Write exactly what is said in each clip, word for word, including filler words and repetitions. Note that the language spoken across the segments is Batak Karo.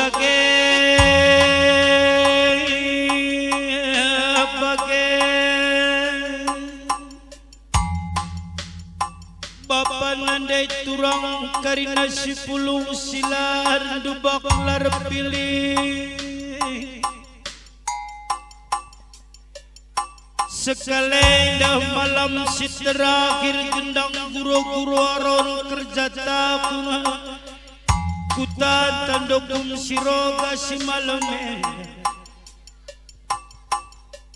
Bage, bage. Bapa nandai turang karina si pulung si la erdubak la erpilih. Sekalenda malam si terakhir gendang guro-guro aron kerja tahun, kutanta ndokum si roga si malem enda.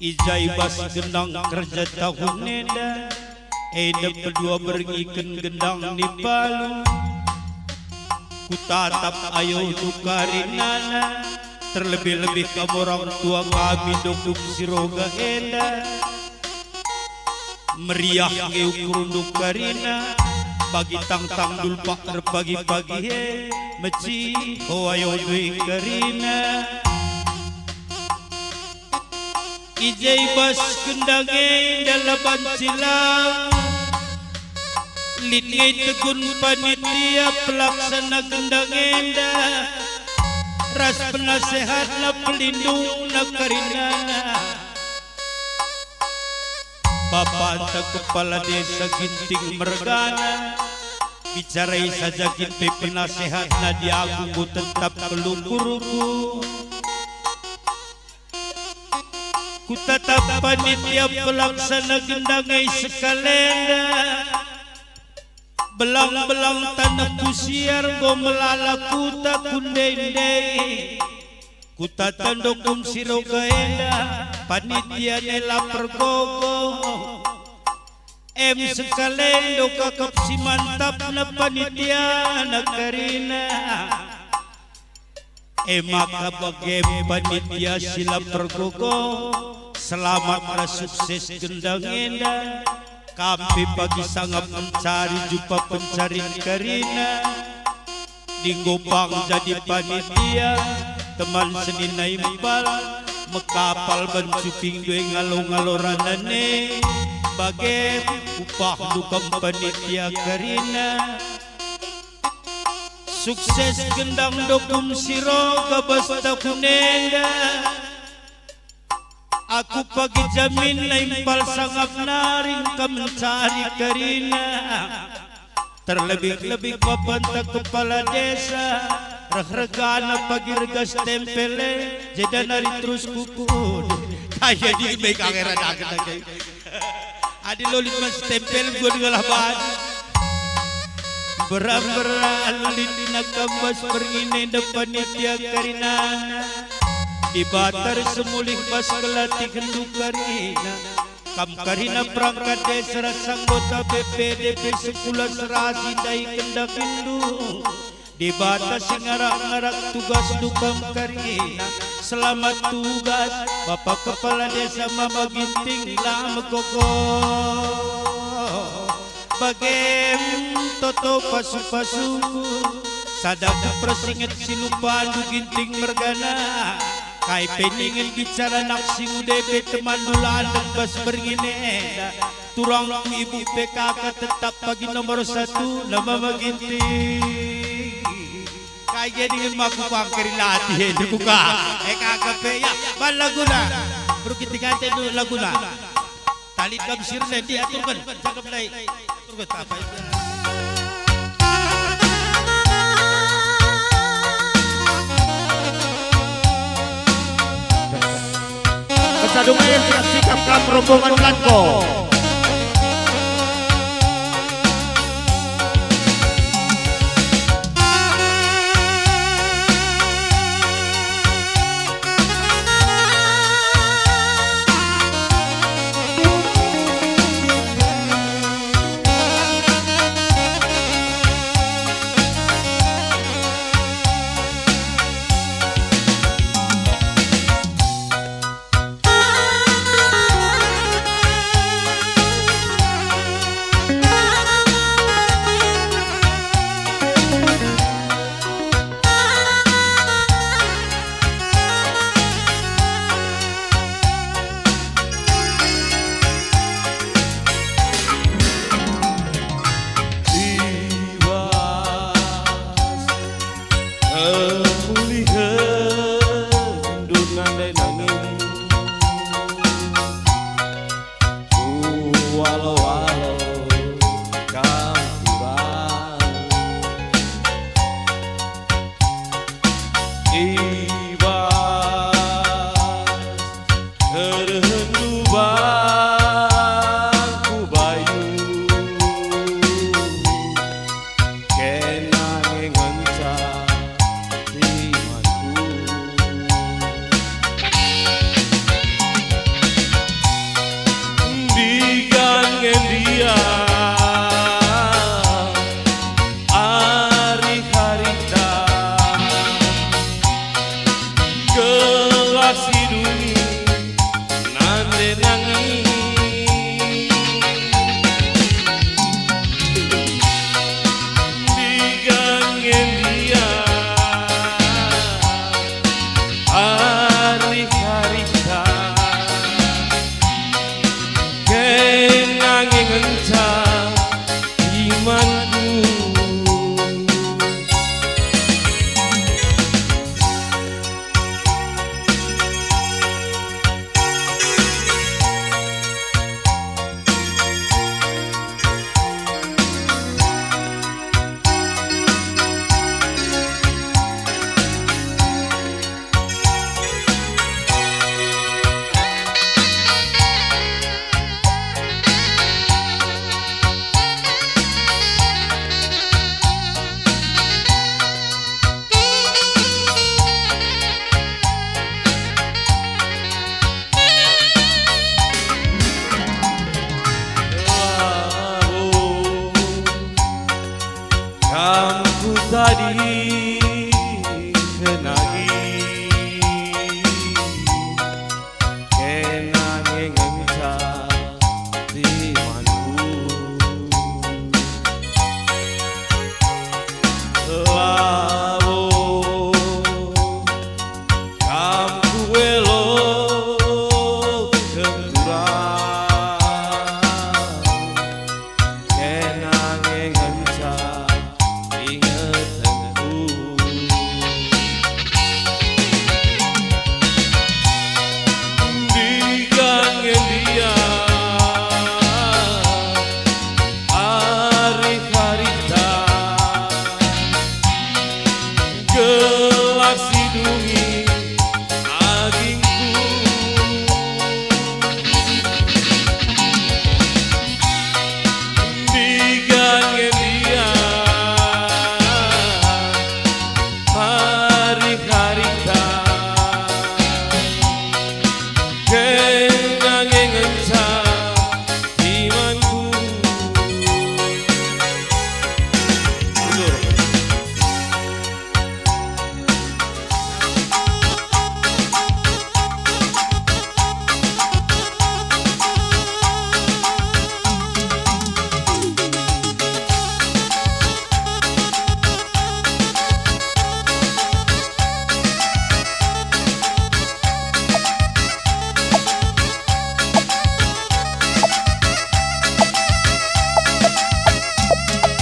I ja i bas gendang kerja tahun enda, enda pe dua berngiken gendang ni palu. Kutatap ayo duka rinana, terlebih-lebih kam orang tua kami ndokum si roga enda. Meriah nge ukur duka rina, bagi tangtang dulpak erpagi-pagi he, meci ho ayo duka rina. I ja i bas gendang enda la banci lang, lit nge itegun panitia pelaksana gendang enda ras penasehatna pelindungna karinana. Bapanta kepala desa Ginting mergana, bicarai saja kin pe penasehatna diaku enggo tetap kelukurku. Kutatap panitia pelaksana gendang e sekalenda. Belang-belang taneh kusiar enggo melala kuta kundende. Kutanta ndokum si roga enda, panitia ne la pergogo. Em sekalenda kakap si mantapna panitiana kerina. E maka bagem panitia si la pergogo, selamat ras sukses gendang enda. Kam pe pagi sangap mencari jumpa pencarin kerina. Dinggo pang jadi panitia, teman senina impal, mekapal ban cuping due ngalo-ngalo ranane, bagem upah dukam panitia kerina. Sukses gendang ndokum si roga bas tahun enda. Aku pagi jamin impal sangap nari engka mencari kerina. Terlebih-lebih bapanta kepala desa, reh-regana pagi rega stempel e, jeda nari terus kukun. Kaya di me kang era dagen lagi. Adi lolit man stempel gua dengalah baju. Bera-bera lolit nakam bas berngi enda panitia karinana. Dibata ras semulih bas kelatihendu karina. Kam karina perangkat desa ras anggota B P D P sekula serasi ndai kendakindu. Dibata si ngarak-ngarak tugas dukam karina. Selamat tugas, Bapa Kepala Desa Mama Ginting la megogo. Bagem toto pasu-pasuku, sada ku persinget si lupandu Ginting mergana. Kai pe ningen bicara nak si nguda pe temanndu landek bas berngi enda. Turangku ibu P K K tetap pagi nomor satu, nama Mama Ginting. Kai jadi ngen maku pangkeri latih e, duku ka. E, K K P, ya, ban laguna. Beru Ginting ate dulu laguna. Talit kam sirna, diaturken, cakep ndai. Aturken, apa itu? Kesadungayan sikap-sikap kam rombongan Blanko. Walo-walo kam turang. I bas kerehenNdu bangku bayu, kena nge ngenca imanku. Ndigan nge ndia arih-arihta, gelah si dungi nande nangi. Ndigan nge ndia arih-arihta, kena nge ngenca imanku. Kam kutadingken agi, kena nge ngenca imanku. Labo kam kueloken turang, kena nge ngenca ingetenku. Ndigan nge ndia arih-arihta, gelah si dungi agingku. Ndigan nge ndia arih-arihta, kena nge ngenca imanku. Mundur.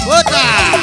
Putar.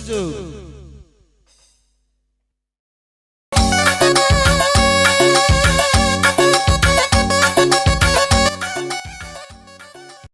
Juk.